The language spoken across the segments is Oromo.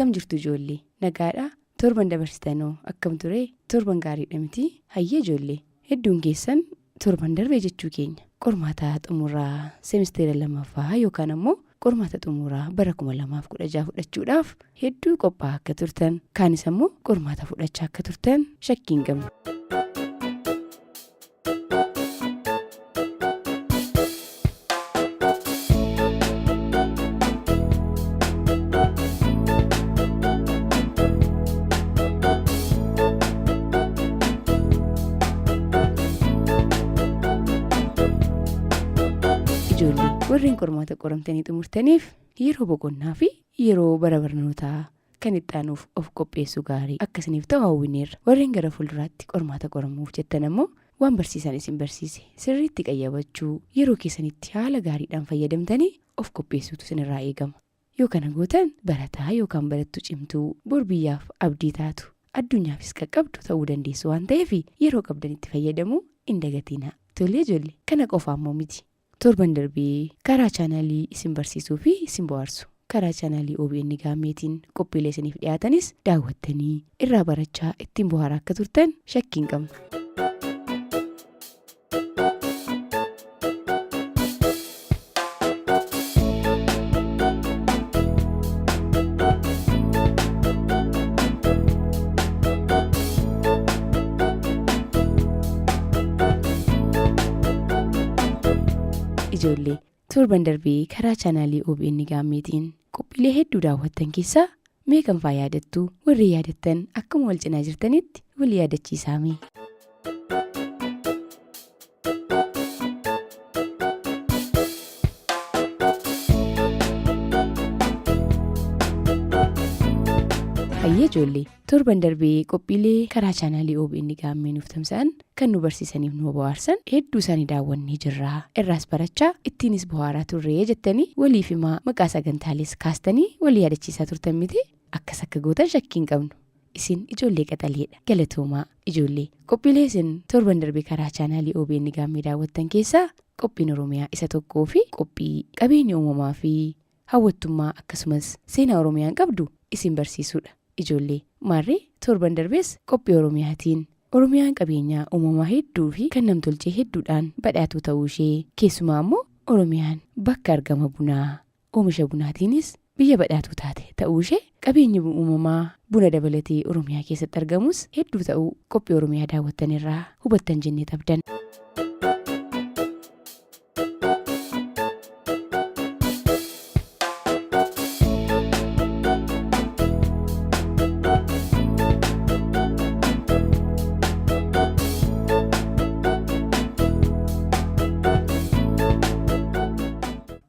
Akkam jirtu ijoollee? Nagaadhaa? Torban dabarsitanoo akkam ture? Torban gaariidha miti? Hayyee ijoollee. Hedduun keessan torban darbe jechuu keenya qormaata xumuraa seemisteera lammaffaa yookaan ammoo qormaata xumuraa bara 2016 fudhachuudhaaf hedduu qophaa'aa akka turtan kaanis ammoo qormaata fudhachaa akka turtan shakkii hin qabnu. Ijoollee warreen qormaata qoramtanii xumurtaniif yeroo boqonnaa fi yeroo bara barnootaa kan itti aanuuf of qopheessuu gaarii akka isiniif ta'u hawwineerra. Warreen gara fuulduraatti qormaata qoramuuf jettan ammoo waan barsiisaan isin barsiise sirriitti qayyabachuu, yeroo keessanitti haala gaariidhaan fayyadamtanii of qopheessuutu isinirraa eegama. Yoo kana gootan barataa yookaan barattuu cimtuu bor biyyaaf abdii taatu, addunyaafis qaqqabdu ta'uu dandeessu waan ta'eef yeroo qabdanitti fayyadamuu hin dagatinaa. Tole ijoollee, kana qofa ammoo miti. Torban darbe karaa chaanaalii isin barsiisuu fi isin bohaarsu karaa chaanaalii OBN Gaammeetiin qophiilee isiniif dhiyaatanis daawwattanii irraa barachaa ittiin bohaaraa akka turtan shakkii hin qabnu. Ijoollee torban darbee karaa chaanaalii OBN Gaammeetiin qophiilee hedduu daawwattan keessaa mee kam faa yaadattu? Warri yaadattan akkuma wal cinaa jirtanitti wal yaadachiisaa mee. Hayyee ijoollee torban darbee qophiilee karaa chaanaalii OBN Gaammee nuuf tamsa'an kan nu barsiisaniif nu bohaarsan hedduu isaanii daawwannee jirra. Irraas barachaa ittiinis bohaaraa turree jettanii waliif himaa maqaa sagantaalees kaastanii wal yaadachiisaa turtan miti akkas akka gootan shakkii hin qabnu. Isin ijoollee qaxaleedha. Galatoomaa ijoollee. Qophiilee isin torban darbe karaa chaanaalii OBN Gaammee daawwattan keessaa qophiin Oromiyaa isa tokkoo fi qophii qabeenya uumamaa fi hawwattummaa akkasumas seenaa Oromiyaan qabdu isin barsiisuudha. Ijoollee maarree torban darbees qophii Oromiyaatiin Oromiyaan qabeenyaa uumamaa hedduu fi kan namtolchee hedduudhaan badhaatuu ta'uu ishee keessumaa ammoo Oromiyaan bakka argama bunaa oomisha bunaatiinis biyya badhaatuu taate ta'uu ishee qabeenyi uumamaa buna dabalatee Oromiyaa keessatti argamus hedduu ta'uu qophii Oromiyaa daawwattan irraa hubattan jennee abdanna.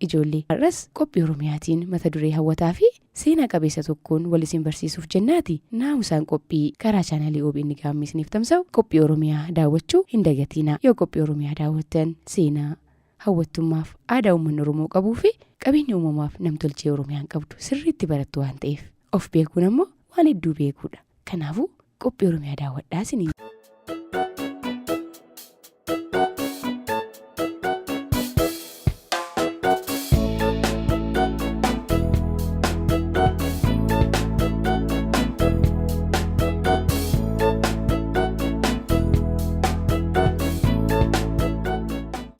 Ijoollee har'as qophii Oromiyaatiin mata duree hawwataa fi seenaa qabeessa tokkoon wal isin barsiisuuf jennaati naamusaan qophii karaa chaanaalii OBN Gaammee isiniif tamsa'u qophii Oromiyaa daawwachuu hin dagatiinaa. Yoo qophii Oromiyaa daawwattan seenaa hawwattummaaf aadaa uummanni Oromoo qabuu fi qabeenya uumamaaf namtolchee Oromiyaan qabdu sirriitti barattu waan ta'eef of beekuun ammoo waan hedduu beekuudha. Kanaafuu qophii Oromiyaa daawwadhaa isiniin.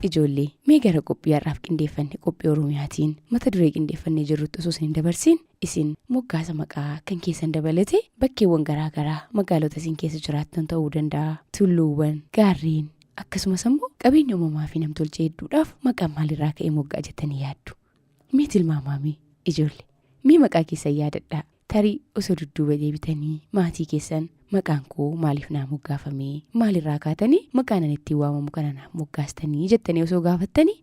Ijoollee mee gara qophii har'aaf qindeeffanne qophii Oromiyaatiin mata duree qindeeffannee jirrutti osoo isin hin dabarsin isin moggaasa maqaa kan keessan dabalatee bakkeewwan garaa garaa magaalota isin keessa jiraattan ta'uu danda'a. Tulluuwwan, gaarreen akkasumas ammoo qabeenya uumamaa fi namtolchee hedduudhaaf maqaan maalirraa ka'ee mogga'a jettanii yaaddu? Mee tilmaamaa mee ijoollee mee maqaa keessan yaadadhaa. Tarii osoo dudduuba deebitanii maatii keessan maqaan koo maaliif naa moggaafame maalirraa kaatanii maqaan ani ittiin waamamu kana naaf moggaastanii jettanii osoo gaafattanii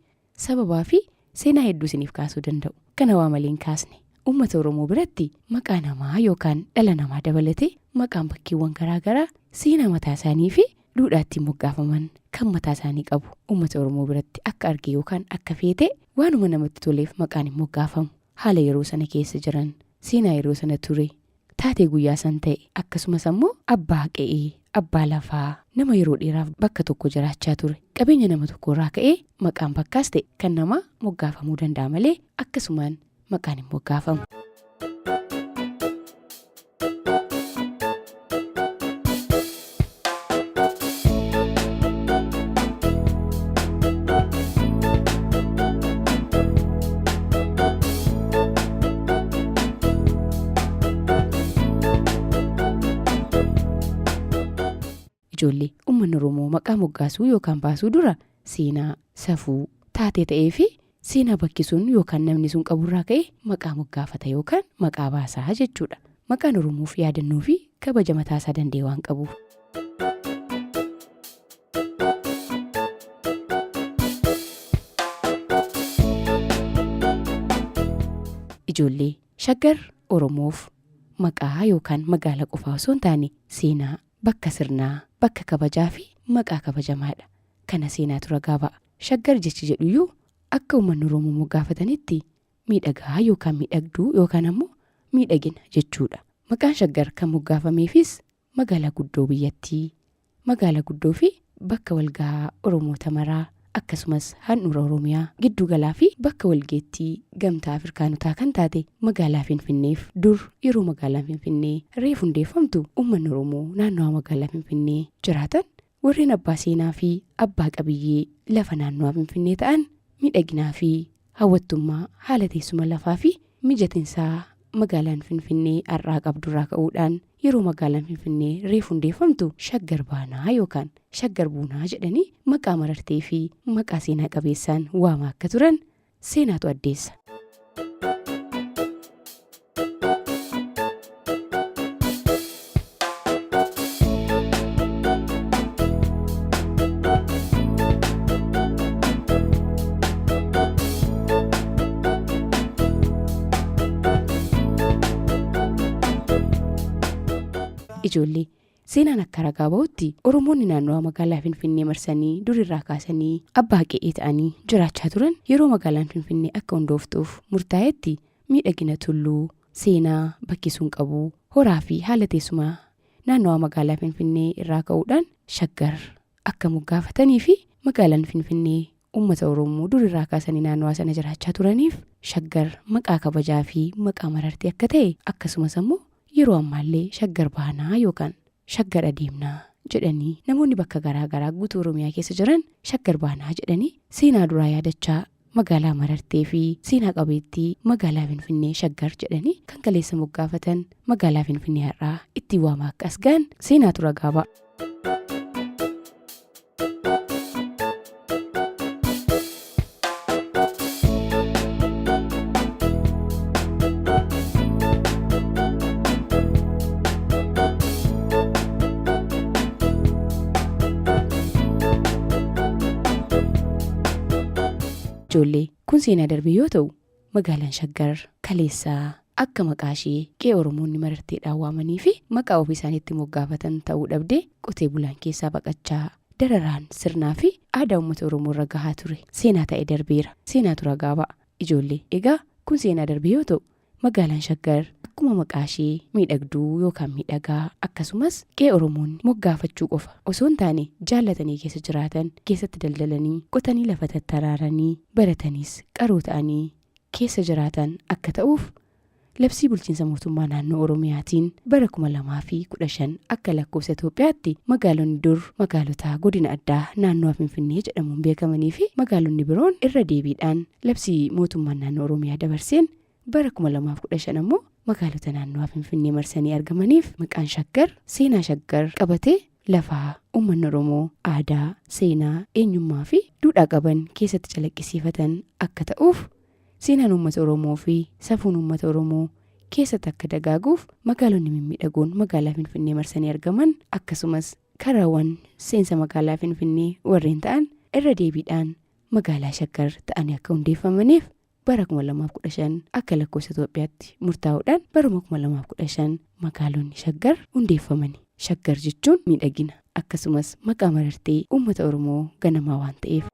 sababaa fi seenaa hedduu isiniif kaasuu danda'u. Kana waa malee hin kaasne. Uummata Oromoo biratti maqaa namaa yookaan dhala namaa dabalatee maqaan bakkeewwan garaa garaa seenaa mataa isaanii fi duudhaa ittiin moggaafaman kan mataa isaanii qabu. Uummata Oromoo biratti akka arge yookaan akka feete waanuma namatti toleef maqaan hin moggaafamu. Haala yeroo sana keessa jiran, seenaa yeroo sana ture, taatee guyyaa san ta'e akkasumas ammoo abbaa qe'ee, abbaa lafaa, nama yeroo dheeraaf bakka tokko jiraachaa ture, qabeenya nama tokko irraa ka'ee maqaan bakkaas ta'e kan namaa moggaafamuu danda'a malee akkasumaan maqaan hin moggaafamu. Ijoollee, uummanni Oromoo maqaa moggaasuu yookaan baasuu dura seenaa, safuu, taatee ta'ee fi seenaa bakki sun yookaan namni sun qaburraa ka'e maqaa moggaafata yookaan maqaa baasaa jechuudha. Maqaan Oromoof yaadannoo fi kabaja mataasaa danda'e waan qabuuf. Ijoollee, Shaggar Oromoof maqaa yookaan magaala qofaa osoo hin taane seenaa, bakka sirnaa, bakka kabajaa fi maqaa kabajamaadha. Kana seenaatu ragaa ba'a. Shaggar jechi jedhuyyuu akka uummanni Oromoo moggaafatanitti miidhagaa yookaan miidhagduu yookaan ammoo miidhagina jechuudha. Maqaan Shaggar kan moggaafameefis magaalaa guddoo biyyattii, magaalaa guddoo fi bakka walgahaa Oromoota maraa akkasumas handhuura Oromiyaa gidduugalaa fi bakka walgeettii Gamtaa Afrikaanotaa kan taate magaalaa Finfinneef dur yeroo magaalaan Finfinnee reef hundeeffamtu uummanni Oromoo naannawaa magaalaa Finfinnee jiraatan warreen abbaa seenaa fi abbaa qabiyyee lafa naannawaa Finfinnee ta'an miidhaginaa fi hawwattummaa haala teessuma lafaa fi mijatinsaa magaalaan Finfinnee har'aa qabdurraa ka'uudhaan yeroo magaalaan Finfinnee reef hundeeffamtu Shaggar Baanaa yookaan Shaggar Buunaa jedhanii maqaa marartee fi maqaa seenaa qabeessaan waamaa akka turan seenaatu addeessa. Ijoollee, seenaan akka ragaa ba'utti Oromoonni naannawaa magaalaa Finfinnee marsanii durirraa kaasanii abbaa qe'ee ta'anii jiraachaa turan yeroo magaalaan Finfinnee akka hundooftuuf murtaa'etti miidhagina tulluu, seenaa bakki sun qabu, horaa fi haala teessuma naannawaa magaalaa Finfinnee irraa ka'uudhaan Shaggar akka moggaafatanii fi magaalaan Finfinnee uummata Oromoo durirraa kaasanii naannawaa sana jiraachaa turaniif Shaggar maqaa kabajaa fi maqaa marartee akka ta'e akkasumas ammoo yeroo ammaallee Shaggar Baanaa yookaan Shaggar adeemnaa jedhanii namoonni bakka garaa garaa guutuu Oromiyaa keessa jiran Shaggar Baanaa jedhanii seenaa duraa yaadachaa magaalaa marartee fi seenaa qabeettii magaalaa Finfinnee Shaggar jedhanii kan kaleessa moggaafatan magaalaa Finfinnee har'aa ittiin waamaa akka as ga'an seenaatu ragaa ba'a. Ijoollee, kun seenaa darbe yoo ta'u magaalaan Shaggar kaleessaa akka maqaa ishee qe'ee Oromoonni mararteedhaan waamanii fi maqaa ofii isaaniitti moggaafatan ta'uu dhabdee qotee bulaan keessaa baqachaa dararaan sirnaa fi aadaa uummata Oromoo irra gahaa ture seenaa ta'e darbeera. Seenaatu ragaa ba'a. Ijoollee, egaa kun seenaa darbe yoo ta'u magaalaan Shaggar akkuma maqaa ishee miidhagduu yookaan miidhagaa akkasumas qe'ee Oromoonni moggaafachuu qofa osoo hin taane jaallatanii keessa jiraatan, keessatti daldalanii, qotanii lafa tattaraaranii, barataniis qaroo ta'anii keessa jiraatan akka ta'uuf labsii bulchiinsa mootummaa naannoo Oromiyaatiin bara 2015 akka lakkoofsa Itoophiyaatti magaalonni dur magaalota godina addaa naannoo Finfinnee jedhamuun beekamanii fi magaalonni biroon irra deebiidhaan labsii mootummaan naannoo Oromiyaa dabarseen bara 2015 ammoo magaalota naannoo Finfinnee marsanii argamaniif maqaan Shaggar seenaa Shaggar qabatee lafaa uummanni Oromoo aadaa, seenaa, eenyummaa fi duudhaa qaban keessatti calaqqisiifatan akka ta'uuf seenaan uummata Oromoo fi safuun uummata Oromoo keessatti akka dagaaguuf magaalonni mimmiidhagoon magaalaa Finfinnee marsanii argaman akkasumas karaawwan seensa magaalaa Finfinnee warreen ta'an irra deebiidhaan magaalaa Shaggar ta'anii akka hundeeffamaniif bara 2015 akka lakkoofsa Itoophiyaatti murtaa'uudhaan baruma 2015 magaalonni Shaggar hundeeffamani. Shaggar jechuun miidhagina akkasumas maqaa marartee uummata Oromoo ganamaa waan ta'eef.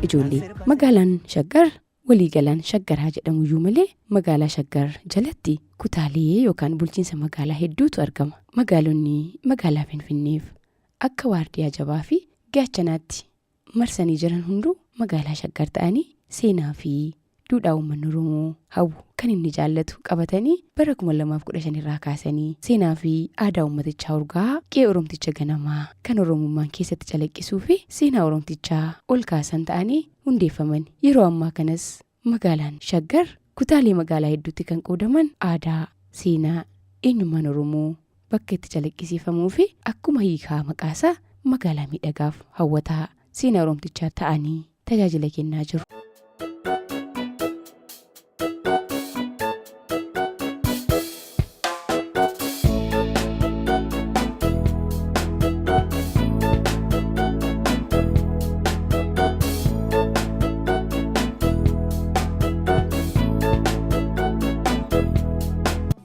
Ijoollee, magaalaan Shaggar waliigalaan Shaggar haa jedhamu iyyuu malee magaalaa Shaggar jalatti kutaalee yookaan bulchiinsa magaalaa hedduutu argama. Magaalonni magaalaa Finfinneef akka waardiyaa jabaa fi gaachanaatti marsanii jiran hunduu magaalaa Shaggar ta'anii seenaa fi duudhaa uummanni Oromoo hawwu kan inni jaallatu qabatanii bara 2015 irraa kaasanii seenaa fi aadaa uummatichaa urgaa qe'ee Oromticha ganamaa kan Oromummaan keessatti calaqqisuu fi seenaa Oromtichaa ol kaasan ta'anii hundeeffaman. Yeroo ammaa kanas magaalaan Shaggar kutaalee magaalaa hedduutti kan qoodaman aadaa, seenaa, eenyummaan Oromoo bakka itti calaqqisiifamuu fi akkuma hiikaa maqaasaa magaalaa miidhagaaf hawwataa seenaa Oromtichaa ta'anii tajaajila kennaa jiru.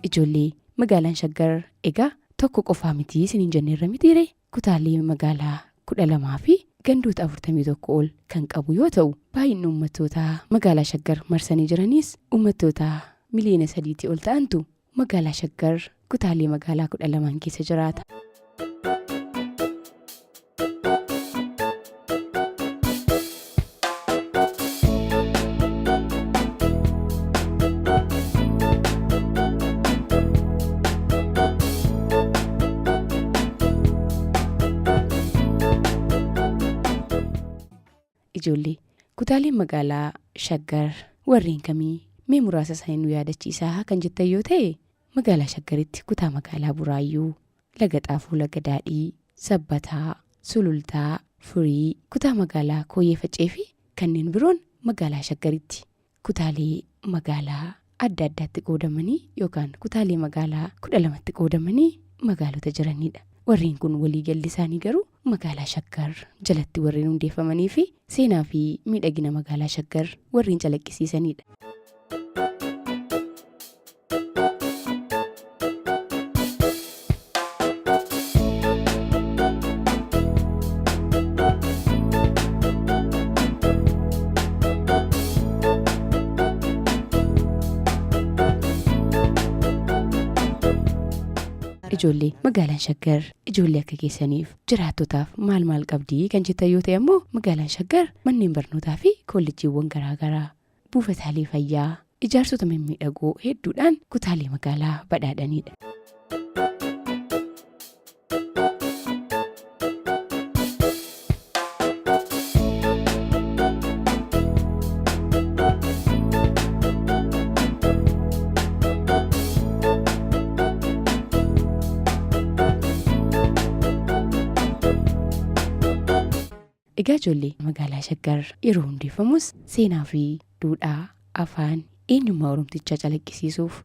Ijoollee magaalaan Shaggar egaa tokko qofaa miti isiniin jenneerra mitiiree? Kutaalee magaalaa 12 fi gandoota 41 ol kan qabu yoo ta'u, baay'inni uummattoota magaalaa Shaggar marsanii jiraniis uummattoota miliyoona sadiitii ol ta'antu magaalaa Shaggar kutaalee magaalaa 12n keessa jiraata. Ijoollee, kutaaleen magaalaa Shaggar warreen kamii? Mee muraasa isaanii nu yaadachiisaa kan jettan yoo ta'e, magaalaa Shaggaritti kutaa magaalaa Buraayyuu, Laga Xaafoo Laga Daadhii, Sabbataa, Sulultaa, Furii, kutaa magaalaa Kooyyee Facee fi kanneen biroon magaalaa Shaggaritti kutaalee magaalaa adda addaatti qoodamanii yookaan kutaalee magaalaa 12tti qoodamanii magaalota jiraniidha. Warreen kun waliigalli isaanii garuu magaalaa Shaggar jalatti warreen hundeeffamanii fi seenaa fi miidhagina magaalaa Shaggar warreen calaqqisiisaniidha. Ijoollee magaalaan Shaggar ijoollee akka keessaniif jiraattotaaf maal maal qabdi kan jettan yoo ta'e ammoo magaalaan Shaggar manneen barnootaa fi koolleejjiiwwan garaagaraa buufataalee fayyaa, ijaarsota mimmiidhagoo hedduudhaan kutaalee magaalaa badhaadhaniidha. Egaa ijoollee magaalaa Shaggar yeroo hundeeffamus seenaa fi duudhaa, afaan, eenyummaa Oromtichaa calaqqisiisuuf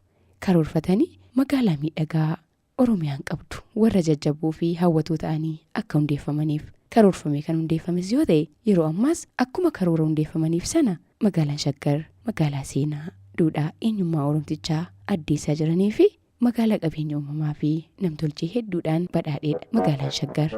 karoorfatanii magaalaa miidhagaa Oromiyaan qabdu warra jajjaboo fi hawwatoo ta'anii akka hundeeffamaniif karoorfamee kan hundeeffames yoo ta'e yeroo ammaas akkuma karoora hundeeffamaniif sana magaalaan Shaggar magaalaa seenaa, duudhaa, eenyummaa Oromtichaa addeessaa jiranii fi Magaalaa qabeenya uumamaa fi namtolchee hedduudhaan badhaadheedha magaalaan Shaggar.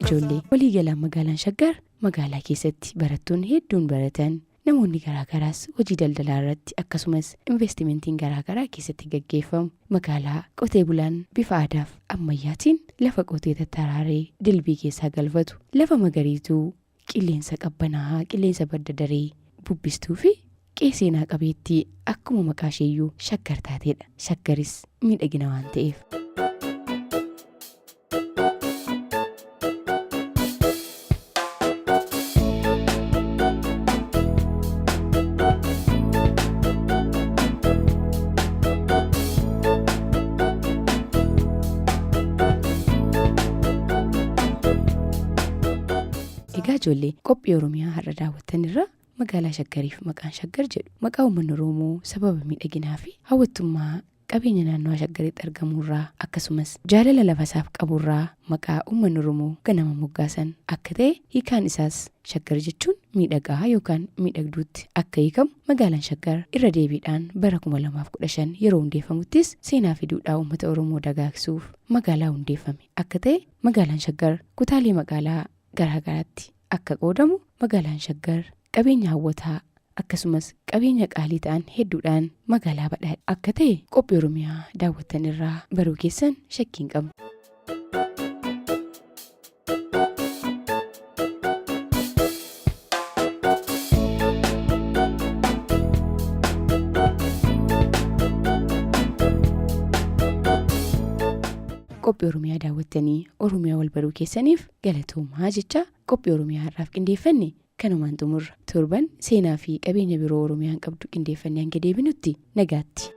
Ijoollee waliigalaan magaalaan Shaggar magaalaa keessatti barattoonni hedduun baratan Namoonni garaa garaas hojii daldalaa irratti akkasumas investimentiin garaa garaa keessatti gaggeeffamu. Magaalaa qotee bulaan bifa aadaaf ammayyaatiin lafa qotee tattaraaree dilbii keessaa galfatu, lafa magariituu, qilleensa qabbanaa'aa, qilleensa badda daree bubbistuu fi qe'ee seenaa qabeettii akkuma maqaa isheeyyuu Shaggar taateedha. Shaggaris miidhagina waan ta'eef. Egaa ijoollee qophii Oromiyaa har'a daawwattan irraa magaalaa Shaggariif maqaan Shaggar jedhu maqaa uummanni Oromoo sababa miidhaginaa fi hawwattummaa qabeenya naannawaa Shaggaritti argamuurraa akkasumas jaalala lafasaaf qaburraa maqaa uummanni Oromoo ganama moggaasan akka ta'e hiikaan isaas Shaggar jechuun miidhagaa yookaan miidhagduutti akka hiikamu magaalaan Shaggar irra deebiidhaan bara 2015 yeroo hundeeffamuttis seenaafi duudhaa uummata Oromoo dagaagsuuf magaalaa hundeeffame akka ta'e magaalaan Shaggar kutaalee magaalaa garaa garaatti. akka qoodamu magaalaan Shaggar qabeenya hawwataa akkasumas qabeenya qaalii ta'an hedduudhaan magaalaa badhaadhe akka ta'e qophii Oromiyaa daawwattan irraa baruu keessan shakkii hin qabnu. Qophii Oromiyaa daawwattanii Oromiyaa wal baruu keessaniif galatoomaa jecha qophii Oromiyaa har'aaf qindeeffanne kanumaan xumurra. Torban seenaa fi qabeenya biroo Oromiyaan qabdu qindeeffannee hanga deebinutti nagaatti.